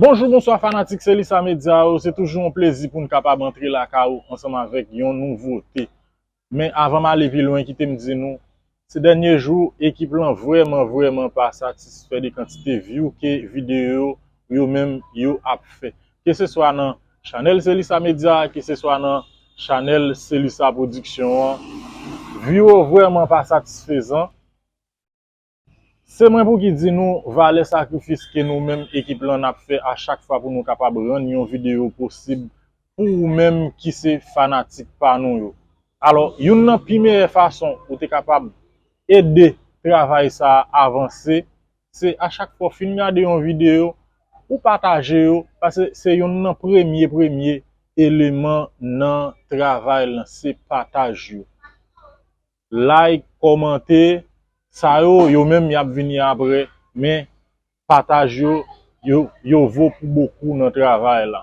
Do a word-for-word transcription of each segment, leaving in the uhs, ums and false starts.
Bonjou, bonswa fanatik Selisa Medya yo, se toujou yon plezi pou n kapab antre lakay ou ansanm avèk yon nouvote. Men avan m ale pi lwen, kite m di nou, se dènye jou, ekip lan vrèman, vrèman pa satisfè de kantite view ke videyo yo menm yo ap fè. Keseswa nan chanèl Selisa Medya, keseswa nan chanèl Selisa Pwodiksyon an, view yo vrèman pa satisfezan. Se mwen pou ki di nou valè sakrifis ke nou menm ekip lan n ap fè a chak fwa pou nou kapab rann yon videyo posib pou ou menm ki se fanatik pa nou yo. Alò, youn nan pi meyè fason ou te kapab ede travay sa a avanse, se a chak fwa w fin gade yon videyo, ou pataje yo, paske se youn nan premye, premye eleman nan travay lan, se pataj yo. Like, kòmante, sa yo, yo menm y ap vini apre, men pataj yo, yo, yo vo pou bokou nan travay la.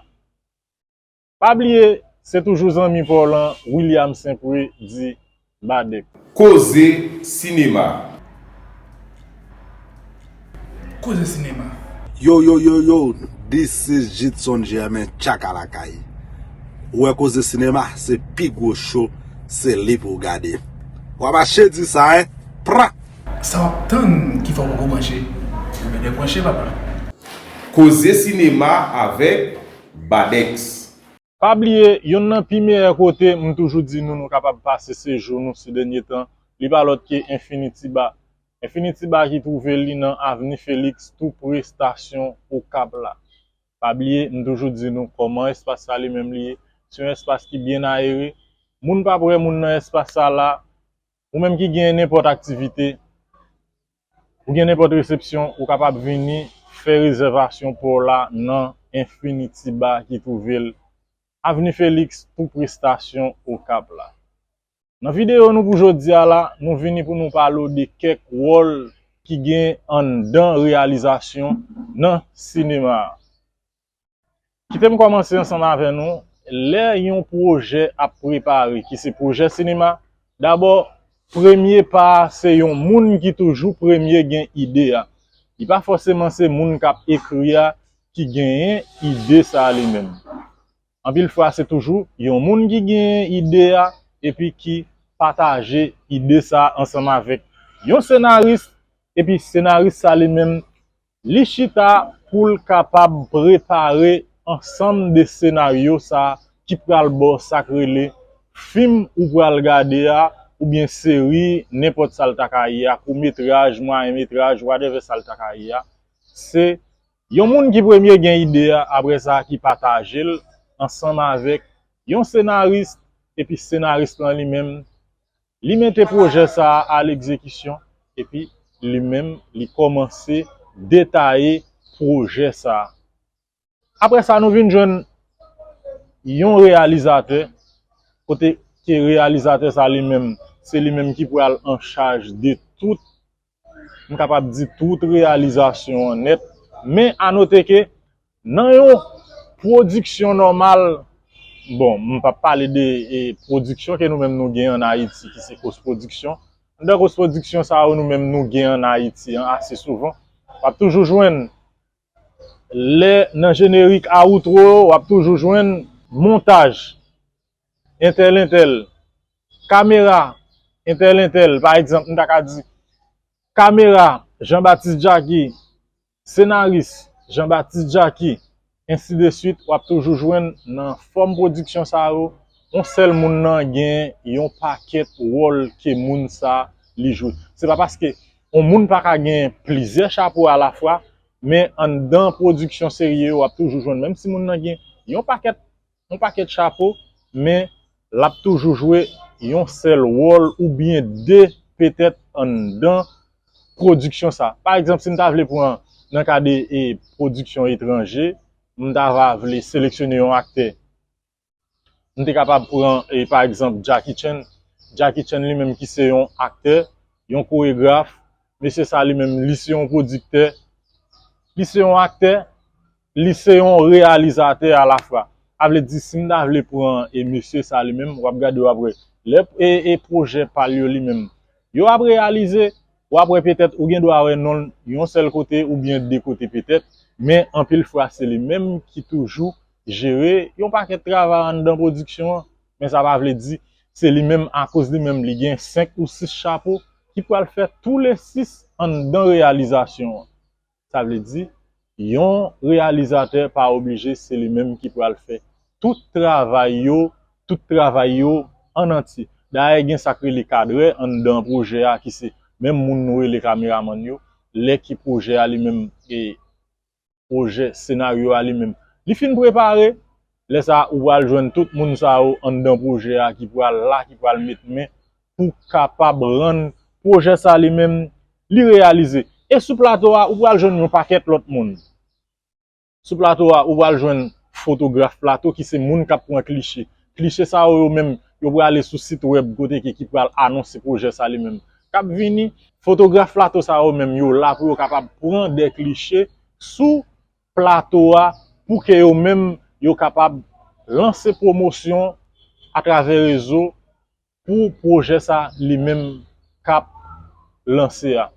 Pa bliye, se toujou zanmi pa w lan, William Saint-Prix di Badèk. Koze sinema. Koze sinema. Yo, yo, yo, yo, this is Jitson Germain, Tchaka Lakay. Ou wè koze sinema, se pi gwo cho, se li pou w gade. W ap mache di sa, en? Pra! Sa w ap tann ki fè w poko branche? Ebyen debranche, papa. Koze sinema avèk Badex. Pa bliye, youn nan pi meyè kote m toujou di nou, nou kapab pase sejou nou se dènye tan, li pa lòt ke Infinity Bar. Infinity Bar ki twouve li nan Avni Felix, tou pre estasyon Okap la. Pa bliye, m toujou di nou kòman espas sa li menm li ye. Se yon espas ki byen ayere. Moun p ap wè moun nan espas sa la. Ou menm ki gen nenpòt aktivite, ou gen nenpòt resepsyon, ou kapab vini fè rezèvasyon pa w la nan Infinity Bar ki twouve l Avni Felix, tou pre estasyon Okap la. Nan videyo nou pou jodi a la, nou vini pou nou pale w de kèk wòl ki gen anndan reyalizasyon nan sinema a. Kite m kòmanse ansanm avè nou. Lè yon pwojè ap prepare, ki se pwojè sinema, dabò, premye pa a, se yon moun ki toujou premye gen ide a. Li pa fòseman se moun k ap ekri a ki genyen ide sa a li menm. Anpil fwa, se toujou yon moun ki genyen ide a epi ki pataje ide sa a ansanm avèk yon senaris, epi senaris sa li menm, li chita pou l kapab prepare ansanm de senaryo sa a ki pral ba w sa k rele fim ou pral gade a, oubyen seri, nenpòt sa l ta ka ye a, kout metraj, mwayen metraj, whatever sa l ta ka ye a. Se yon moun ki premye gen ide a, apre sa ki pataje l ansanm avèk yon senaris, epi senaris lan li menm, li mete pwojè sa a a legzekisyon, epi li menm, li kòmanse detaye pwojè sa a. Apre sa, nou vin jwenn yon reyalizatè, kote ke reyalizatè sa li menm, se li menm ki pral an chaj de tout, m kapab di tout reyalizasyon an nèt. Men a note ke nan yon pwodiksyon nòmal, bon, m p ap pale de, e, pwodiksyon ke nou menm nou gen ann Ayiti, ki se Kos Pwodiksyon. Anndan Kos Pwodiksyon sa yo, nou menm nou gen ann Ayiti an ase souvan. W ap toujou jwenn lè nan jenerik outro yo, w ap toujou jwenn montaj entèl entèl, kamera entèl entèl, pa egzanp, m ta ka di kamera Jean Baptiste Jacky, senaris Jean Baptiste Jacky, ensi de swit, w ap toujou jwenn nan fòm pwodiksyon sa yo, yon sèl moun nan gen yon pakèt wòl ke moun sa li jwe. Se pa paske yon moun pa ka gen plizyè chapo alafwa, men anndan pwodiksyon serye yo, w ap toujou jwenn, menm si moun nan gen yon pakèt, yon pakèt chapo, men l ap toujou jwe yon sèl wòl oubyen de petèt anndan pwodiksyon sa. Pa egzanp, si m ta vle pran nan ka de, e, pwodiksyon etranje, m ta va vle seleksyone yon aktè. M te kapab pran, e, pa egzanp, Jackie Chan. Jackie Chan li menm ki se yon aktè, yon koregraf, mesye sa li menm, li se yon pwodiktè, li se yon aktè, li se yon reyalizatè alafwa. Sa vle di, si m ta vle pran, e, mesye sa li menm, w ap gade, w ap wè. Lè, e, e pwojè pa l yo li menm, yo ap reyalize, W ap wè petèt ou gen dwa wè non l yon sèl kote oubyen de kote petèt, men anpil fwa se li menm ki toujou jere yon pakèt travay anndan pwodiksyon an. Men sa pa vle di se li menm, akoz li menm li gen senk ou sis chapo ki pral fè tou le sis anndan reyalizasyon an. Sa vle di, yon reyalizatè pa oblije se li menm ki pral fè tout travay yo, tout travay yo an antye. Dayè, gen sa k rele kadrè anndan pwojè a, ki se menm moun nou rele kameramann yo, lè ki pwojè a li menm, e pwojè, senaryo a li menm, li fin prepare, lè sa a, ou pral jwenn tout moun sa yo anndan pwojè a ki pral la, ki pral met men pou kapab rann pwojè sa li menm, li reyalize. E sou plato a, ou pral jwenn yon pakèt lòt moun. Sou plato a, ou pral jwenn fotograf plato ki se moun k ap pran kliche. Kliche sa yo, yo menm, yo prale sou sit wèb kote ke ki pral anonse pwojè sa li menm k ap vini. Fotograf plato sa yo menm, yo la pou yo kapab pran de kliche sou plato a pou ke yo menm yo kapab lanse pwomosyon atravè rezo pou pwojè sa li menm k ap lanse a.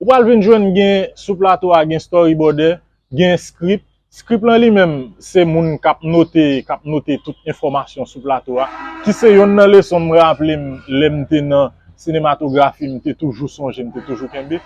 Ou pral vin jwenn gen sou plato a gen storyboarder, gen script. Script lan li menm se moun k ap note, k ap note tout enfòmasyon sou plato a, ki se yonn nan leson m raple m lè m te nan sinematografi, m te toujou sonje, m te toujou kenbe.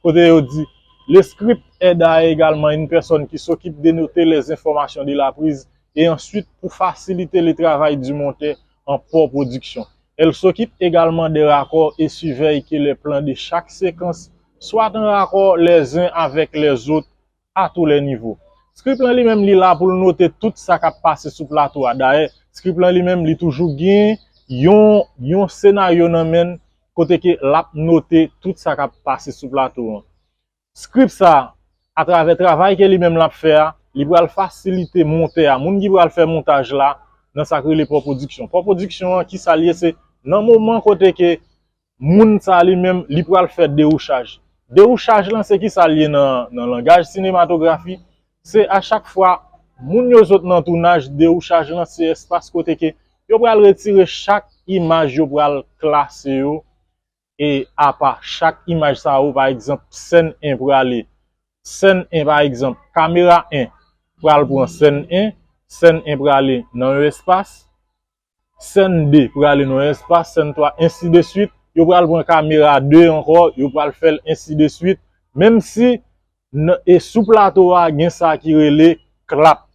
Kote yo di, le script aide à également une personne qui s'occupe de noter les informations de la prise et ensuite pour faciliter le travail du monteur en post-production. Elle s'occupe également des raccords et surveille que les plans de chaque séquence soient en raccord les uns avec les autres à tous les niveaux. Script lan li menm, li la pou l note tout sa k ap pase sou plato a. Dayè, script lan li menm, li toujou gen yon, yon senaryo nan men l, kote ke l ap note tout sa k ap pase sou plato an. Script sa, atravè travay ke li menm l ap fè a, li pral fasilite montè a, moun ki pral fè montaj la, nan sa k rele post-pwodiksyon. Post-pwodiksyon an, ki sa l ye? Se nan moman kote ke moun sa li menm, li pral fè dewouchaj. Dewouchaj lan, se ki sa l ye nan, nan langaj sinematografi? Se a chak fwa moun yo sot nan tounaj, dewouchaj lan, se espas kote ke yo pral retire chak imaj, yo pral klase yo e apa. Chak imaj sa yo, pa egzanp, sèn en prale, sèn en, pa egzanp, kamera en pral pran sèn en, sèn en prale nan yon espas, sèn de prale nan yon espas, sèn twa, ensi de swit. Yo pral pran kamera de ankò, yo pral fè l ensi de swit. Menm si nan, e sou plato a, gen sa ki rele klap.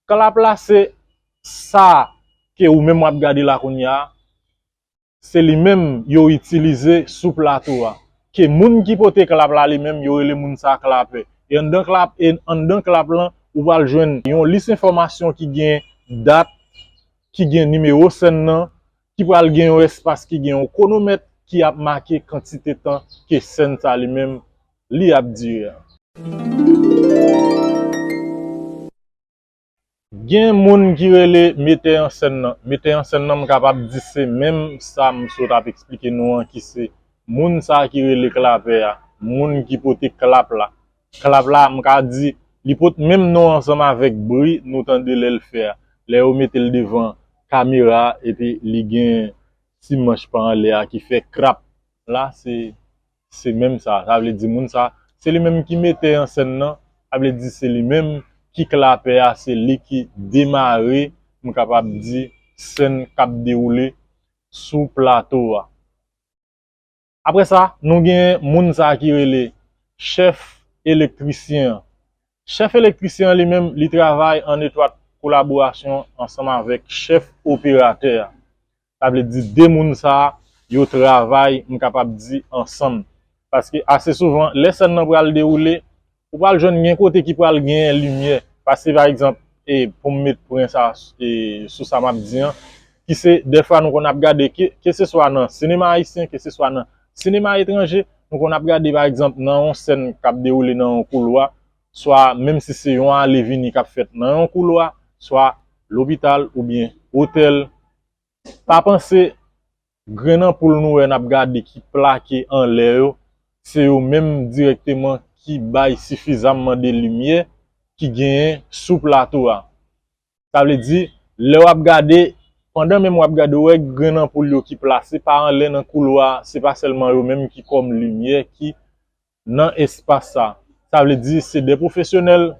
Klap la, se sa ke ou menm w ap gade la kounye a, se li menm yo itilize sou plato a. Ke moun ki pote klap la li menm, yo rele moun sa a klapè. E anndan klap, e anndan klap lan, ou pral jwenn yon lis enfòmasyon ki gen dat, ki gen nimewo sèn nan, ki pral gen yon espas ki gen yon kwonomèt ki ap make kantite tan ke sèn sa li menm li ap dire a. Gen moun ki rele metè an sèn nan. Metè an sèn nan, m kapab di se menm sa m sot ap eksplike nou an, ki se moun sa ki rele klapè a, moun ki pote klap la. Klap la, m ka di, li pot menm non ansanm avèk bri nou tande lè l fè a. Lè yo mete l devan kamera a, epi li gen ti manch pa anlè a ki fè krap la, se, se menm sa. Sa vle di moun sa, se li menm ki metè an sèn nan, sa vle di se li menm ki klapè a, se li ki demare, m kapab di, sèn k ap dewoule sou plato a. Apre sa, nou gen moun sa ki rele chèf elektrisyen an. Chèf elektrisyen an li menm, li travay an etwat kolaborasyon ansanm avèk chèf operatè a. Sa vle di de moun sa a, yo travay, m kapab di, ansanm. Paske ase souvan, lè sèn nan pral dewoule, ou pral jwenn gen kote ki pral genyen limyè. Paske, pa egzanp, e, pou m met pwen sa, e, sou sa m ap di an, ki se, dèfwa nou konn ap gade, ke, keseswa nan sinema ayisyen, keseswa nan sinema etranje, nou konn ap gade, pa egzanp, nan yon sèn k ap dewoule nan yon koulwa, swa menm si se yon ale vini k ap fèt nan yon koulwa, swa lopital oubyen otèl, pa panse grenn anpoul nou wè n ap gade ki plake anlè yo, se yo menm dirèkteman ki bay sifizamman de limyè ki genyen sou plato a. Sa vle di, lè w ap gade, pandan menm w ap gade, w wè grenn anpoul yo ki plase pa anlè nan koulwa, se pa sèlman yo menm ki kòm limyè ki nan espas sa. Sa vle di, se de pwofesyonèl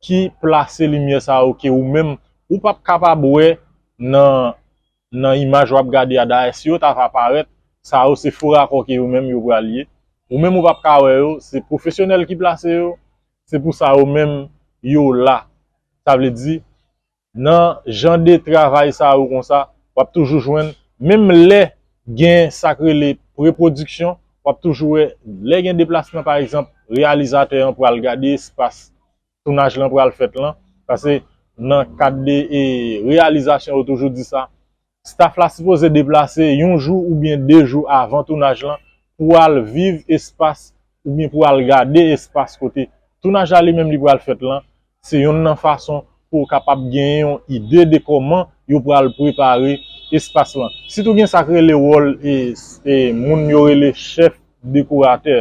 ki plase limyè sa yo ke ou menm, ou p ap kapab wè nan, nan imaj w ap gade a. Dayè, si yo ta va parèt, sa yo se fo rakò ke yo menm yo pral ye. Ou menm ou p ap ka wè yo, se pwofesyonèl ki plase yo, se pou sa yo menm yo la. Sa vle di, nan jan de travay sa yo konsa, w ap toujou jwenn, menm lè gen sa k rele prepwodiksyon, w ap toujou wè, lè gen deplasman, pa egzanp, reyalizatè an pral gade espas tounaj lan pral fèt lan, paske nan kad de, e, reyalizasyon, yo toujou di sa, staff la sipoze deplase yon jou oubyen de jou avan tounaj lan pou al viv espas oubyen pou al gade espas kote tounaj la li menm li pral fèt lan. Se yonn nan fason pou w kapab gen yon ide de kòman yo pral prepare espas lan. Sitou gen sa k rele wòl e, e moun yo rele chèf dekoratè.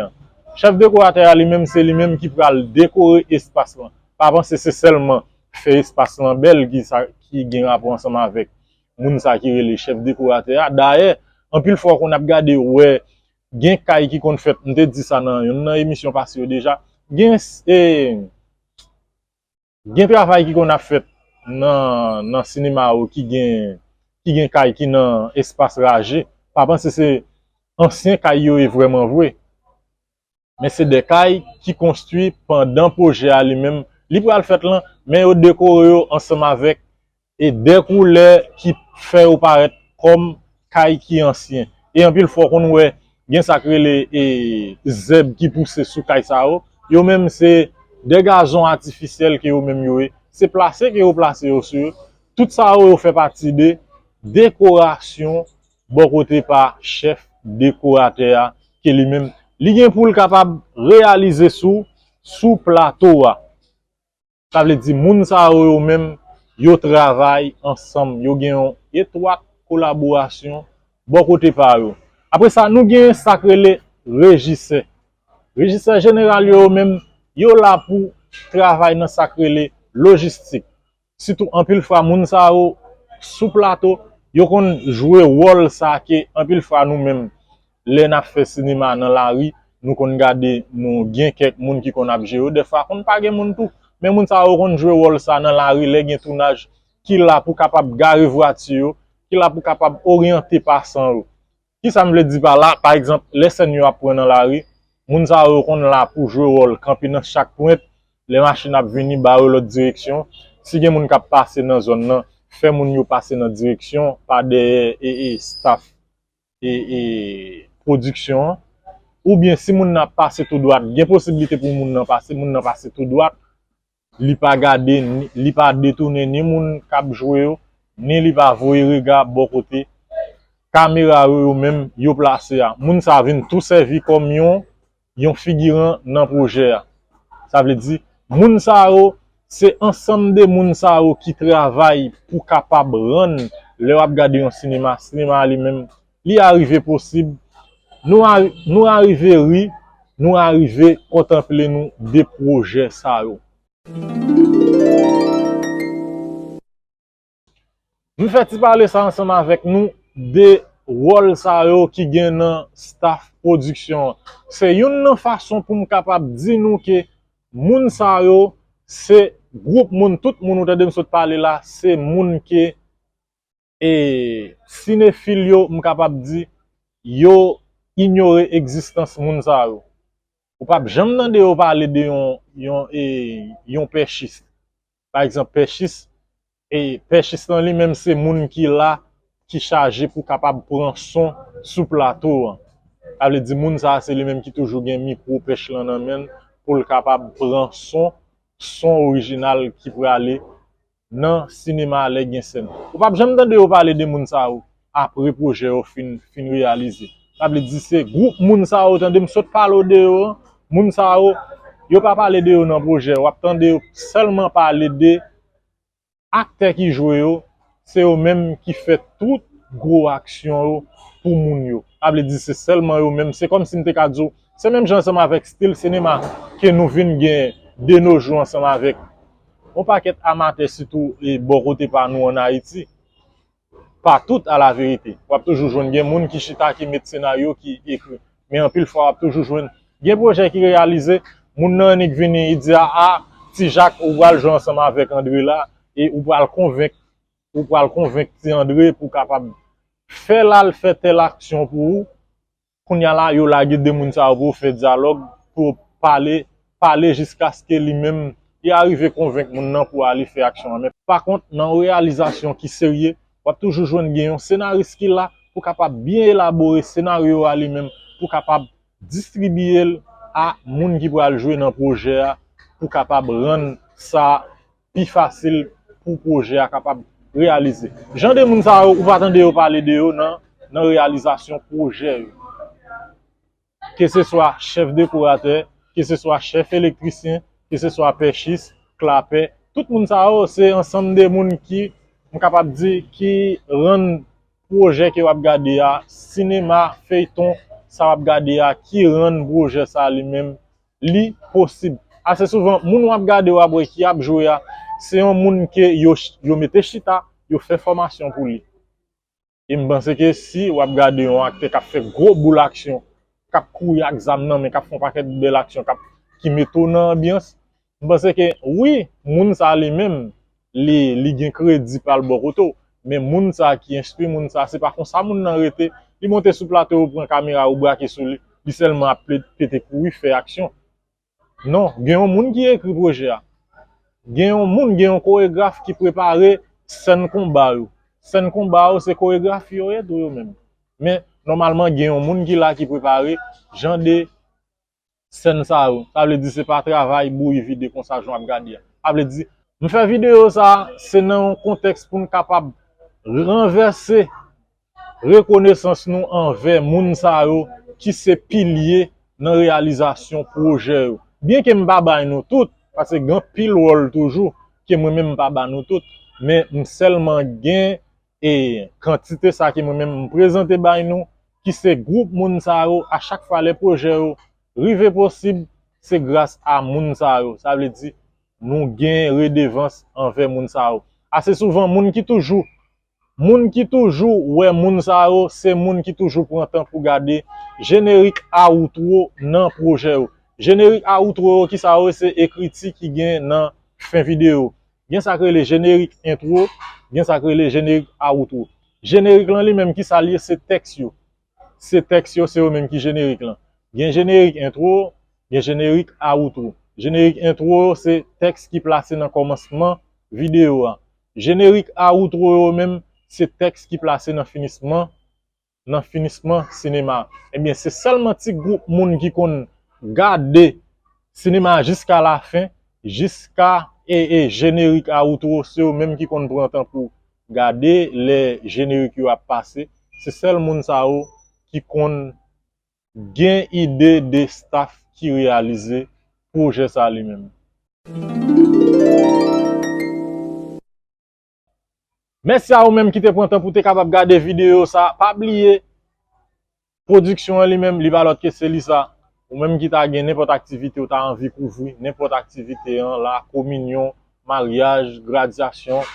Chèf dekoratè a li menm, se li menm ki pral dekore espas lan. Pa panse se sèlman fè espas lan bèl ki sa, ki gen rapò ansanm avèk moun sa ki rele chèf dekoratè a. Dayè, anpil fwa w konn ap gade, w wè gen kay ki konn fèt, m te di sa nan youn nan emisyon pase yo deja, gen, e, gen travay ki konn ap fèt nan, nan sinema yo ki gen, ki gen kay ki nan espas raje. Pa panse se ansyen kay yo ye vrèman vre. Men se de kay ki konstwi pandan pwojè a li menm. Li pral fèt lan, men yo dekore yo ansanm avèk e de koulè ki fè yo parèt kòm kay ki ansyen. E anpil fwa w konn wè gen sa k rele, e, zèb ki pouse sou kay sa yo. Yo menm se de gazon atifisyèl ke yo menm yo ye. Se plase ke yo plase yo sou yo. Tout sa yo, yo fè pati de dekorasyon bò kote pa chèf dekoratè a, ke li menm, li gen pou l kapab reyalize sou, sou plato a. Sa vle di, moun sa yo, yo menm, yo travay ansanm, yo gen yon etwat kolaborasyon bò kote pa yo. Apre sa, nou gen sa k rele rejisè. Rejisè jeneral yo, yo menm, yo la pou travay nan sa k rele lojistik. Sitou anpil fwa moun sa yo sou plato, yo konn jwe wòl sa ke anpil fwa nou menm, lè n ap fè sinema nan lari, nou konn gade, nou gen kèk moun ki konn ap jere yo. Dèfwa konn pa gen moun tou, men moun sa yo konn jwe wòl sa nan lari lè gen tounaj, ki la pou kapab gare vwati yo, ki la pou kapab oryante pasan yo. Kisa m vle di pa la? Pa egzanp, lè sèn yo ap pran nan lari, moun sa yo konn la pou jwe wòl kanpe nan chak pwent, lè machin ap vini, ba yo lòt direksyon. Si gen moun k ap pase nan zòn nan, fè moun yo pase nan direksyon, pa dèyè, e, e, staff, e, e, pwodiksyon an. Oubyen si moun nan ap pase tou dwat, gen posiblite pou moun nan pase, moun nan pase tou dwat, li pa gade, ni, li pa detounen ni moun k ap jwe yo, ni li pa voye rega bò kote kamera yo, yo menm yo plase a. Moun sa vin tou sèvi kòm yon, yon figiran nan pwojè a. Sa vle di, moun sa yo, se ansanm de moun sa yo ki travay pou kapab rann, lè w ap gade yon sinema, sinema a li menm, li arive posib, nou a, nou arive ri, nou arive kontanple nou de pwojè sa yo. M fè ti pale sa ansanm avèk nou de wòl sa yo ki gen nan staff pwodiksyon an. Se youn nan fason pou m kapab di nou ke moun sa yo se gwoup moun, tout moun ou tande m sot pale la, se moun ke e sinefil yo, m kapab di, yo inyore egzistans moun sa yo. Ou p ap janm tande yo pale de yon, yon, e, yon pèchis. Pa egzanp, pèchis, e pèchis lan li menm se moun ki la, ki chaje pou kapab pran son sou plato an. Sa vle di moun sa a se li menm ki toujou gen mikwo pèch lan nan men l pou l kapab pran son, son orijinal ki prale nan sinema a lè gen sèn. Ou p ap janm tande yo pale de moun sa yo apre pwojè yo fin, fin reyalize. Sa vle di se gwoup moun sa yo, tande m sot pale w de yo an, moun sa yo, yo pa pale de yo nan pwojè. W ap tande yo sèlman pale de aktè ki jwe yo, se yo menm ki fè tout gwo aksyon yo pou moun yo. Sa vle di se sèlman yo menm. Se kòmsi m te ka di w, se menm jan ansanm avèk stil sinema ke nou vin gen de nos jours ansanm avèk yon pakèt amatè, sitou e bò kote pa nou ann Ayiti. Pa tout a la verite. W ap toujou jwenn gen moun ki chita, ki met senaryo, ki ekri. Men anpil fwa, w ap toujou jwenn gen pwojè ki reyalize, moun nan annik vini, li di a, a, Ti Jak, ou pral jwe ansanm avèk Andre la, e ou pral konvenk, ou pral konvenk Ti Andre pou kapab fè l al fè tèl aksyon pou ou. Kounye a la, yo lage de moun sa yo pou yo fè dyalòg, pou yo pale, pale jiskaske li menm, li arive konvenk moun nan pou ale fè aksyon an. Men pa kont, nan yon reyalizasyon ki serye, w ap toujou jwenn gen yon senaris ki la pou kapab byen elabore senaryo a li menm, pou kapab distribiye l a moun ki pral jwe nan pwojè a, pou kapab rann sa pi fasil pou pwojè a kapab reyalize. Jan de moun sa yo, ou pa tande yo pale de yo nan, nan reyalizasyon pwojè yo. Ke se swa chèf dekoratè, ke se swa chèf elektrisyen, ke se swa pèchis, klapè, tout moun sa yo, se ansanm de moun ki, m kapab di, ki rann pwojè ke w ap gade a, sinema, feyton, sa w ap gade a, ki rann pwojè sa li menm, li posib. Ase souvan, moun w ap gade, w ap wè ki ap jwe a, se yon moun ke yo, yo mete chita, yo fè fòmasyon pou li. E m panse ke si w ap gade yon aktè k ap fè gwo boul aksyon, k ap kouri ak zam nan men, k ap fè yon pakèt bèl aksyon, k ap, ki mete w nan anbyans, m panse ke wi, moun sa li menm, li, li gen kredi pa l bò kote w. Men moun sa ki enstwi moun sa, se pa konsa moun nan rete. Li monte sou plato, ou pran kamera, ou brake sou li, li sèlman ap ple-, pete kouri, fè aksyon. Non, gen yon moun ki ekri pwojè a. Gen yon moun, gen yon koregraf ki prepare sèn konba yo. Sèn konba yo, se koregrafi yo ye tou yo menm. Men, nòmalman, gen yon moun ki la ki prepare jan de sèn sa yo. Sa vle di se pa travay bouyi vide konsa jan w ap gade a. Sa vle di, m fè videyo sa, se nan yon kontèks pou n kapab ranvèse rekonesans nou anvè moun sa yo ki se pilye nan reyalizasyon pwojè yo. Byenke m pa bay nou tout, paske gen anpil wòl toujou ke mwen menm m pa ba nou tout, men m sèlman gen e kantite sa ke mwen menm m prezante bay nou, ki se gwoup moun sa yo, a chak fwa lè pwojè yo rive posib, se gras a moun sa yo. Sa vle di, nou gen redevans anvè moun sa yo. Ase souvan, moun ki toujou, moun ki toujou wè moun sa yo, se moun ki toujou pran tan pou gade jenerik a outro nan pwojè yo. Jenerik a outro yo, ki sa yo ye? Se ekriti ki gen nan fen videyo. Gen sa k rele jenerik entwo, gen sa k rele jenerik outro. Jenerik lan li menm, ki sa l ye? Se tèks yo. Se tèks yo, se yo menm ki jenerik lan. Gen jenerik entwo, gen jenerik outro. Jenerik entwo yo, se tèks ki plase nan kòmansman videyo a. Jenerik outro yo menm, se tèks ki plase nan finisman, nan finisman sinema. Ebyen, se sèlman ti gwoup moun ki konn gade sinema jiska lafen, jiska e, e jenerik outro, se yo menm ki konn pran tan pou gade lè jenerik yo ap pase. Se sèl moun sa yo ki konn gen ide de staff ki reyalize pwojè sa li menm. Mèsi a ou menm ki te pran tan pou te kapab gade videyo sa. Pa bliye, pwodiksyon an li menm, li pa lòt ke se li sa. Ou menm ki ta gen nenpòt aktivite ou ta anvi kouvri, nenpòt aktivite an, la kominyon, maryaj, gradyasyon,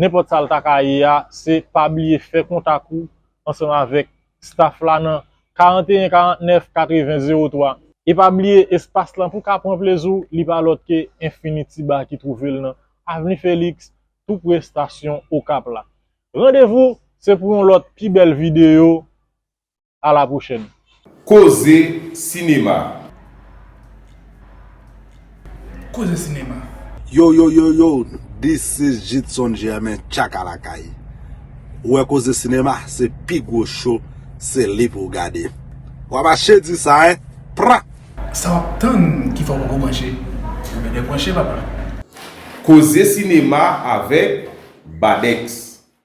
nenpòt sa l ta ka ye a, se pa bliye fè kontak ou ansanm avèk staff la nan karanteyen karantnèf katreven zewo twa. E pa bliye, espas lan pou ka pran plezi w, li pa lòt ke Infinity Bar ki twouve l nan Avni Felix, tou pre estasyon Okap la. Randevou, se pou yon lòt pi bèl videyo. A la pwochèn. Koze sinema. Koze sinema. Yo, yo, yo, yo, this is Jitson Germain, Tchaka Lakay. Ou wè Koze Sinema, se pi gwo cho, se li pou w gade. W ap achte di sa, en? Pra! Sa w ap tann ki fè w poko branche? Ou byen debranche, papa. Koze Sinema avèk Badex.